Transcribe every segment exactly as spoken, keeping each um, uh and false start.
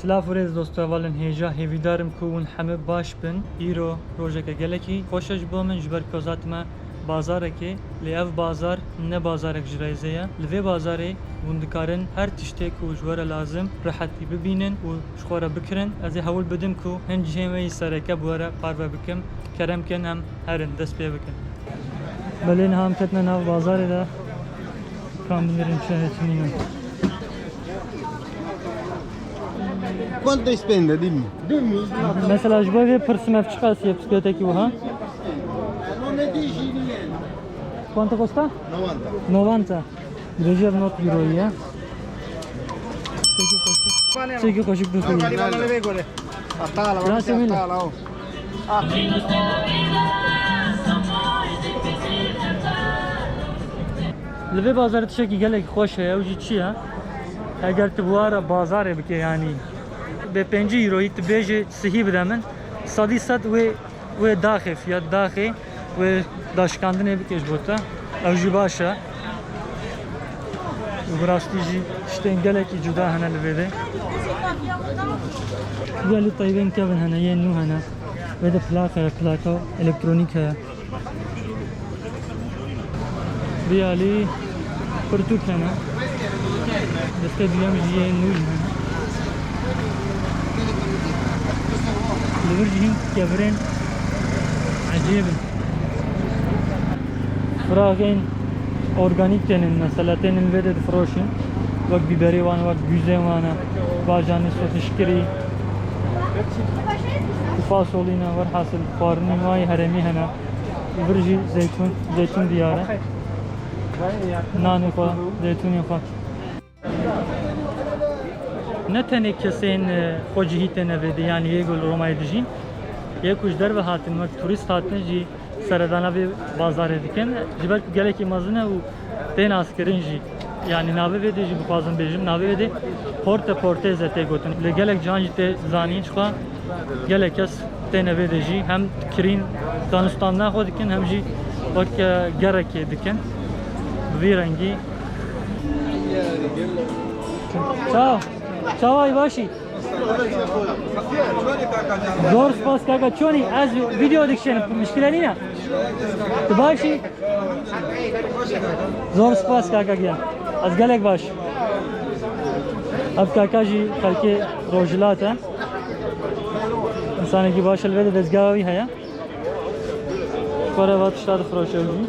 Silav û rêz dost û hevalên hêja, hêvîdar im ku hûn hemî baş bin. Îro rojeke gelekî xweş e ji bo min, ji ber ku ez hatime bazarekê, lê ev bazar ne bazarek ji rêzê ye. Li vê bazarê hûn dikarin her tiştê ku ji we re lazim rehetî bibînin û ji xwe re bikirin. Ez ê hewl bidim ku hin cihên we yî sereke bi we re parve bikim. Kerem kin em herin dest pê bikin. Belê niha em ketine nav bazarê de. Kam binêrin çi heye çi nîne. Quanto spende, dimmi? Dimmi. Mesela ji bo vê pirsim ev çiqas ye bisikletekî wiha? Quanto costa? Novanta. Novanta. Dibêje ev nod euroyî ye. Çekî xweşik. Çekî xweşik bixwîne. Rastî wî ne. Li vê bazarê tiştekî gelekî xweş heye, ew jî çi ye? Eger tu bi wa re bazarê bike, yanî bê pêncî euroyî tu bêjê sihî bide min, sedî sed wê, wê daxê, fiyat daxê, wê daşikandinê bike ji bo te. Ew jî baş e. Û bi rastî jî tiştên gelekî cuda hene li vê de. Gelî taybên kevin hene, yên nû hene. Vê de plak heye, plaka elektronîk heye. Vî alî pirtûk hene. Destê duyem jî yên nû jî hene. Li vir jî hîn kevirên ecêb in. Firaxên organîk tên in, mesela tên in vê de difiroşin. Wek bîberê wan, wek gûzê wan e, bajanê sotişkirî, fasolî ne, werhasil xwarinên wan yê herêmî hene. Vir jî zeytûn, zeytûn diyar e. Nanê xwe, zeytûnê xwe. Ne tenê kesên, e, xwecihî têne vê de, yanî yê ku li Romayê dijîn, yê ku ji derve hatin, wek turîst hatin jî seredana vê bazarê dikin. Ji ber ku gelekî mezin e û tê naskirin jî, yanî navê vê de jî bixwazim bêjim, navê vê de Porte Porteze tê gotin. Lê gelek can jî tê zanîn, çiqa gelek kes têne vê de jî hem kirîn danûstandina xwe dikin, hem jî wek, e, gerekê dikin. Bi vî rengî. Çawa? Çawa yî, baş î? Zor spas kaka, çon î? Ez vîdeo dikişînim, mişkile nîne. Tu baş î? Zor spas kaka giyan. Ez gelek baş. Ev kaka jî xelkê Rojhilat e. Însanekî baş e, li vê de dezgeha wî heye. Xwe re va tişta difiroşe wî.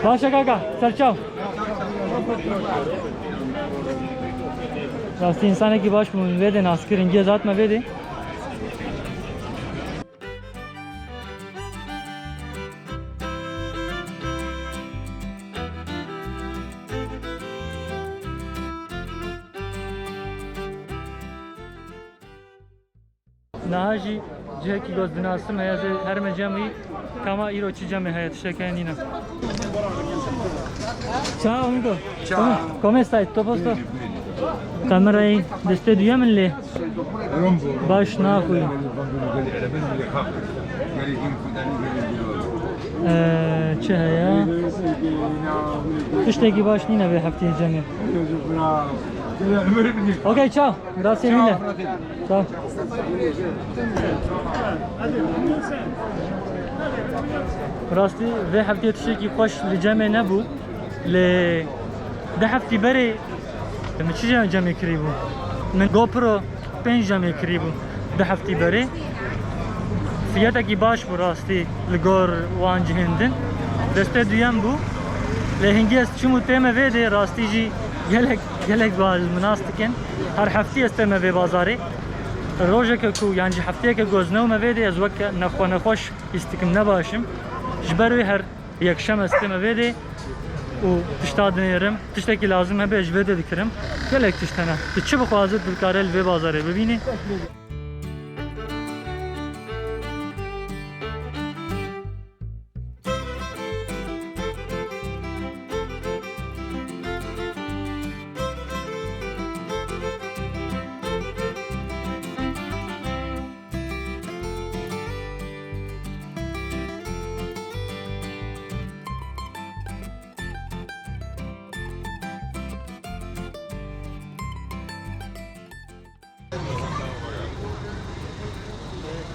Baş e kaka, ser çav. Rastî însanekî baş bû, min vê de nas kirin, gez hatime vê de. Niha jî cihekî ku ez dinasim heye, ez ê herime cem wî, kama îro çi cemê heye, tiştek heye nîne. Ciao, amigo. Ciao. Come, come stai? Tutto a posto? Kamerayê destê duyem in lê baş naxwî. Ee, çi heye? Tiştekî baş nîne vê hefteyê cemê. Okey, ciao. Rastî nîne. Ciao. Rastî vê heftê tiştekî xweş li cemê nebû. Lê du heftî berê min çi cem-, cemê kirî bû? Min GoPro pênc cemê kirî bû du heftî berê. Fiyetekî baş bû rastî li gor wan cihên din. Destê duyem bû. Lê hingî ez çûm û tême vê dê, rastî jî gelek, gelek baş min nas dikin. Her heftî ez tême vê bazarê. Rojeke ku, yan jî hefteyeke ku ez newme vê dê, ez weke nexwe nexweş hîs dikim, ne baş im. Ji ber wê her yekşem ez tême vê dê û tişta dinêrim. Tiştekî lazim hebe ji vê dê dikirim. Gelek tişt hene. Tu çi bixwazî, tu dikare li vê bazarê bibînî.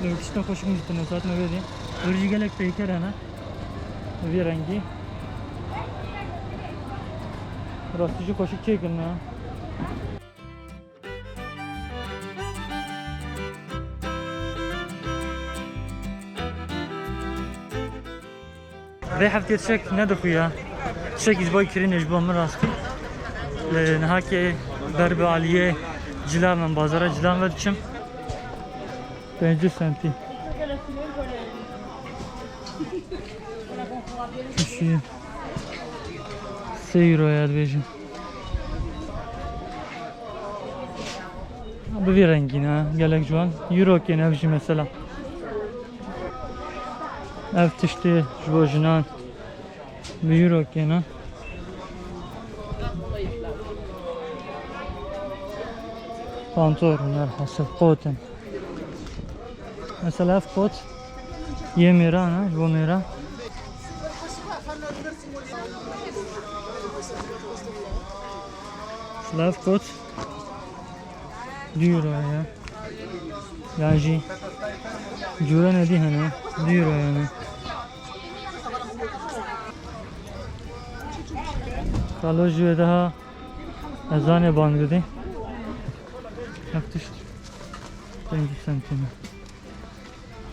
Lê tişta xweşik min dîtine, saet newê de. Wêr jî gelek peyker hene. Bi vî rengî. Rastî jî xweşik çêkin ha. Vê heftê tiştek nedixuya. Tiştekî ji bo kirînê ji bo min rastî. Lê niha ke ber bi aliyê cilan, min bazara cilan ve diçim. Pêncî sentî. Kişî sê euro ya dibêjin. Bi vî rengî ne, gelek ciwan. Euro kên ev jî mesela. Ev tiştê ji bo jinan bi euro kên e. Pantolon, her hasil, kot in. Mesela ev kot yê mêran e, ji bo mêran. Mesela ev kot du euro ye. Yan jî cûre nedî hene, du euro yani. Xalo jû daha ezanê bang didî. Ev tişt pêncî sentî ne.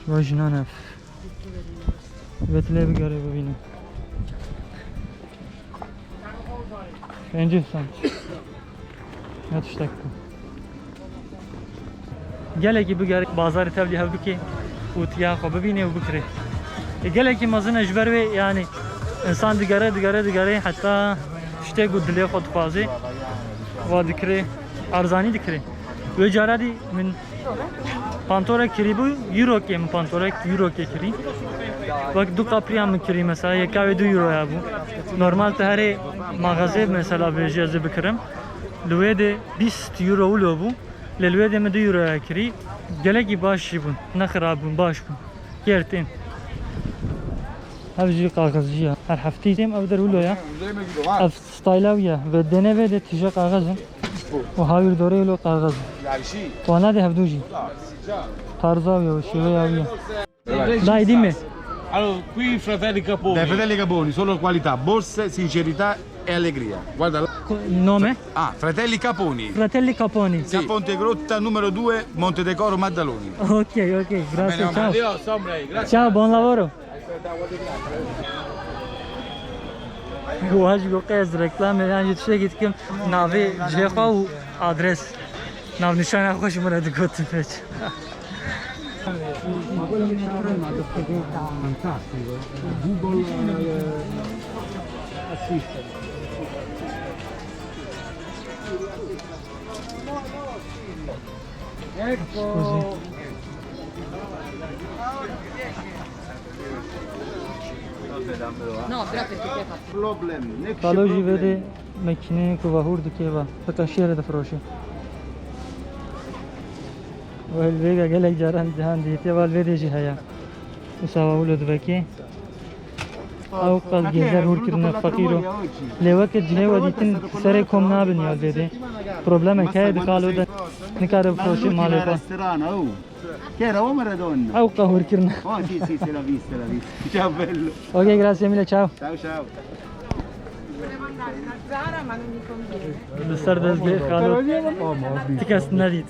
Ji bo jinan ev. Vê tu lê bigerê bibîne. Pêncî sent. Ne tiştek ku. Gelekî bigerê bazarê tevlî hev bikê û tiya xwe bibînê û bikirê. E, gelekî mezin e ji ber wê, yanî insan digere, digere, digere heta tiştê ku dilê xwe dixwazê, wa dikirê, erzanî dikirê. Wê cara dî min pantorek kirîbû, euro kê min pantorek, euro kê kirî. Wek du kapriya min kirî mesela, yeka wê du euroya bû. Normal te herê maxazê mesela bêjî ez ê bikirim. Li wê de bîst euro wilo bû. Lê li wê de min du euroya kirî. Gelekî baş jî bûn. Ne xirab bûn, baş bûn. Kêr tên. Ev jî kaxizcî ye. Her heftî têm ev der wilo ye. Ev stayla wî ye. Ve dene vê de tije kaxizin. Û hawîr dorê wilo kaxizin. Wana de hevdû jî. Tarza wî ye, şêweya wî ye. Dai, dimmi. Allora, qui fratelli Caponi. Dai fratelli Caponi, solo qualità, borse, sincerità e allegria. Guarda là. Co-, nome? Ah, fratelli Caponi. Fratelli Caponi. Sì. Via Ponte Grotta, numero due, Monte Decoro, Maddaloni. Ok, ok, grazie, ciao. Adios, hombre, grazie. Ciao, buon lavoro. Wa ji bo qey ez reklamê yan jî tiştekî dikim, navê cihê xwe û adres. Navnîşana xwe ji min re digotin pêç. Google, eh, Assistant. Ecco. Problem, ne Xalo jî vê de makîneyên ku vahûr dike ve, bi qeşiyê re difiroşe. Wel, vêga gelek caran cihan dîtiye, val vê de jî heye. Wisa wa wilo dibekê. Ew qal gêzer hûr kirine feqîro. Lê weke cihê we dîtin serê kom nabin ya vê de. Problemek heye di xalo de nikare bifiroşe malê xwe. Che era Omar Madonna. Ew qehûr kirine. Oh, sì, sì, se l'ha vista, l'ha vista. Ciao, bello. Ok, grazie mille, ciao. Ciao, ciao. Li ser dezgehê xalo ti kes nedît.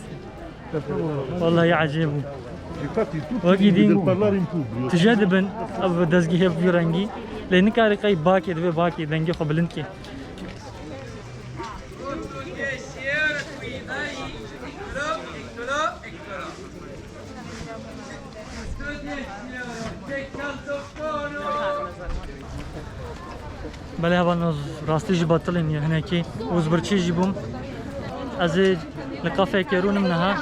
Wallahî ecêb bû. Wekî dîn tije dibin ev dezgehê bi vî rengî. Lê nikarî qey bakê divê bakê dengê xwe bilind kê. Belê hevalno, rastî jî betilîm ya hinekî û zibirçî jî bûm. Ez ê li kafeyekê rûnim niha.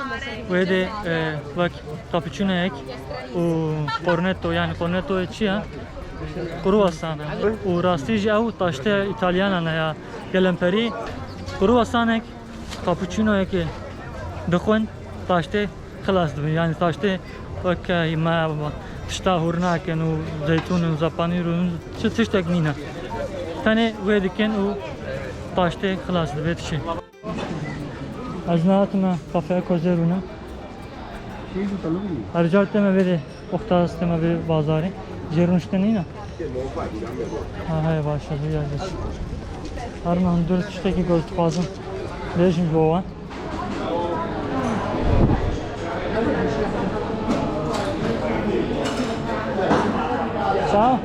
Wê de, e, wek cappuccinoyek û cornetto, yani cornetto çi ye? Kruwasan e. Û rastî jî ew taştê Îtalyanan e ya gelemperî. Kruwasanek, cappuccinoyekê dixwin, taştê xilas dibin. Yani taştê weke me tişta hûr nakin û zeytûn û zapanîr û çi tiştek nîne. Tenê wê dikin û taştê xilas dibe tişê. Ez nehatime kafeya kozê rûnim. Her car teme vê de, oxta ez teme vê bazarê. Jê rûniştin nîne? Ha, heye, baş e, vê ya geç. Her min hundir tiştekî ku ez dixwazim bêjim ji bo wan. Ciao.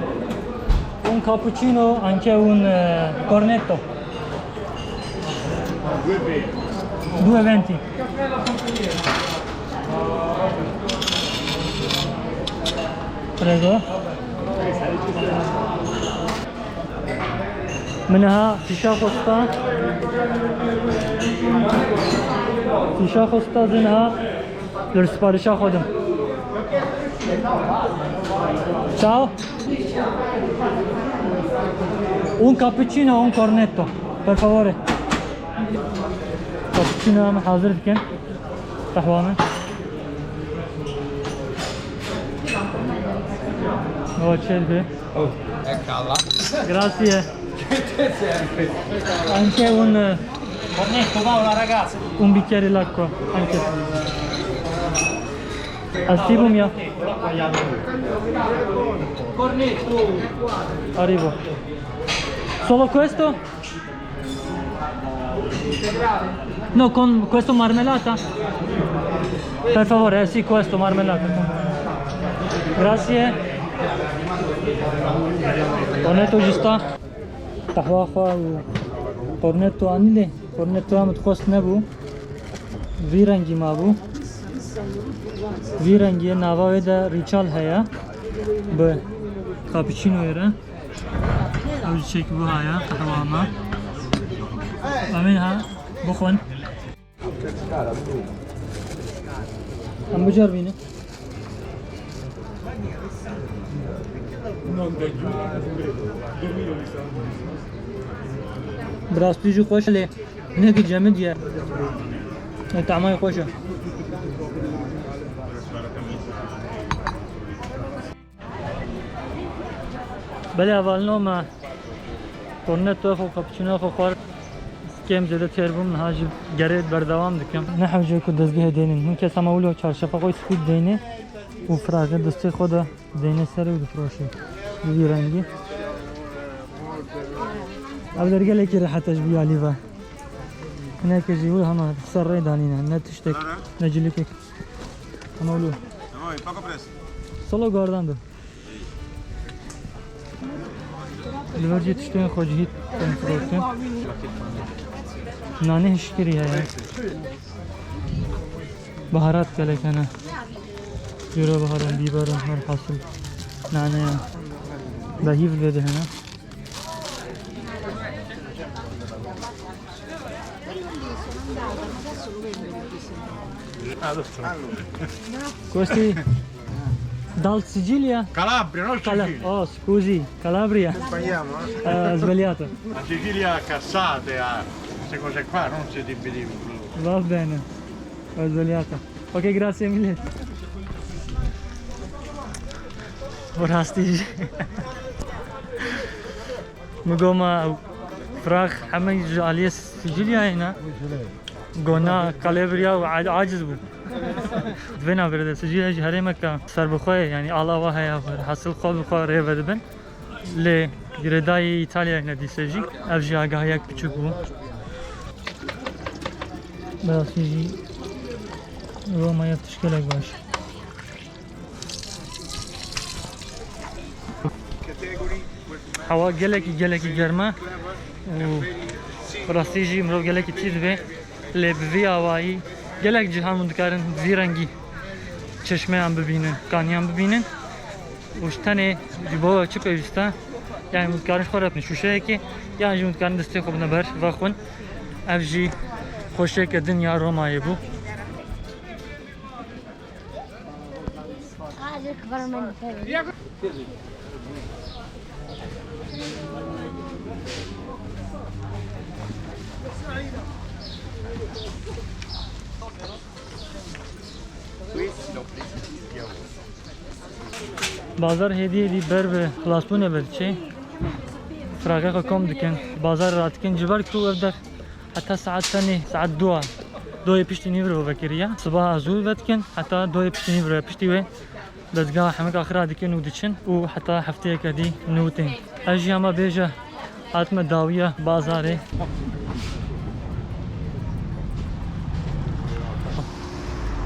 Un cappuccino, anche un, eh, cornetto. Due e venti. Prego. Min niha fîşa xwesta. Fîşa xwesta, ez ê niha li siparişa xwe dim. Ciao. Un cappuccino, un cornetto, per favore. Cappuccino em hazir dikin. Qehwa min. O çêl be. Oh, eccola. Grazie. Anche un, eh, cornetto, va, una ragazza. Un bicchiere l'acqua, anche. Así, mia. Arrivo. Solo questo? No, con questo marmellata? Per favore, eh, sì, questo marmellata. Grazie. Cornetto ci sta? Qehwa xwe û cornetto anî lê, cornetto em dixwest nebû. Vî rengî mabû. Vî rengî ye, nava wê de rîçal heye. Bi cappuccinoyê re. Ew jî çek wiha ye, qehwa me. Em ê niha bixwin. Em biceribînin. Bi rastî jî xweş e lê hinekî cemidî ye. Lê tamay xweş e. Belê hevalino me cornetto xwe, cappuccino xwe xwar. Kêm zêde têr bûm, niha jî gerê berdewam dikim. Ne hewce ku dezgehê dênin. Hin kes hema wilo çarşefa xwe spî dideyne û firaxê destê xwe de dideyne serê û difiroşê. Bi vî rengî. Ev der gelekî rehet e ji vî alî ve. Hinekê jî wilo hema ser rê danîne. Ne tiştek, ne cilîkek. Hema wilo. Solo guardando. Li vir jî tiştên xwe cihî tên firotin. Nanê hişkirî heye. Baharat gelek hene. Cûre baharan, bîberan, her hasil. Naneyan. Behîv li vê de hene. Questo dal Sicilia? Calabria, non Cala- Sicilia. Oh, scusi, Calabria. Sbagliamo, eh? Eh, sbagliato. La Sicilia ha cassate, ha queste cose qua, non si divide. Va bene, ho sbagliato. Ok, grazie mille. Bi rastî jî. Min got, ma firax hemî ji aliyê Sicilyayê ne? Got, na, Calabria û a-, aciz bû. Di vê navê de Sicilya jî herêmeke serbixwe ye, yanî ala wa heye, hasil xwe bi xwe rê vedibin. Lê girêdayî Îtalyayê ne dîse jî, ev jî agahiyek piçûk bû. Bi rastî jî Romaya tişkelek baş. Hewa gelekî, gelekî germ e û bi rastî jî mirov gelekî tîr dibe. Lê bi vî awayî gelek cihan hûn dikarin bi vî rengî çeşmeyan bibînin, kaniyan bibînin. Û ji tenê ji bo çi pêwîst e? Yanî hûn dikarin ji xwe re bidin şûşeyekê, yan jî hûn dikarin destê xwe bidin ber vexwin. Ev jî xweşiyeke din ya Romayê bû. Bazar hêdî hêdî ber bi xilasbûnê ve diçe. Firaxê xwe kom dikin. Bazar radikin. Ji ber ku ev der heta saet tenê, saet dua Doyê piştî nîvro vekiriye. Sibaha zû vedikin, heta doyê piştî nîvro piştî wê dezgeha hemik axira dikin û diçin û heta hefteyeke dî nû tên. Ez jî hema bêje hatime dawiya bazarê.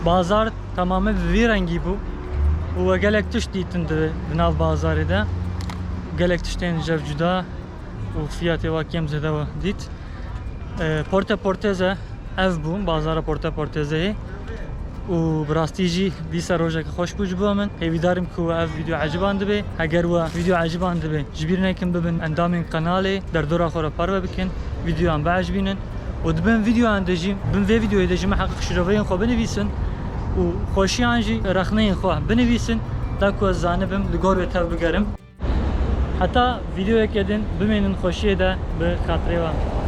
Bazar tamamê bi vî rengî bû û we gelek tişt dîtin di, di nav bazarê de. Gelek tiştên jev cuda û fiyatê wa kêm zêde we dît. E, Porte Porteze ev bû, bazara Porte Portezeyê. Û bi rastî jî dîsa rojeke xweş bû ji bo min. Hêvîdarim ku ev vîdeo eciban dibe. Heger we vîdeo eciban dibe, ji bîr nekin bibin endamên qenalê, derdora xwe re parve bikin, vîdeoyan biecibînin. Û di bin vîdeoyan de jî, bin vê vîdeoyê de jî miheqeq şiroveyên xwe binivîsin û xweşiyan jî rexneyên xwe binivîsin, da ku ez zanibim li gor wê tev bigerim. Heta vîdeoyeke din bimînin xweşiyê de bi xatirê we.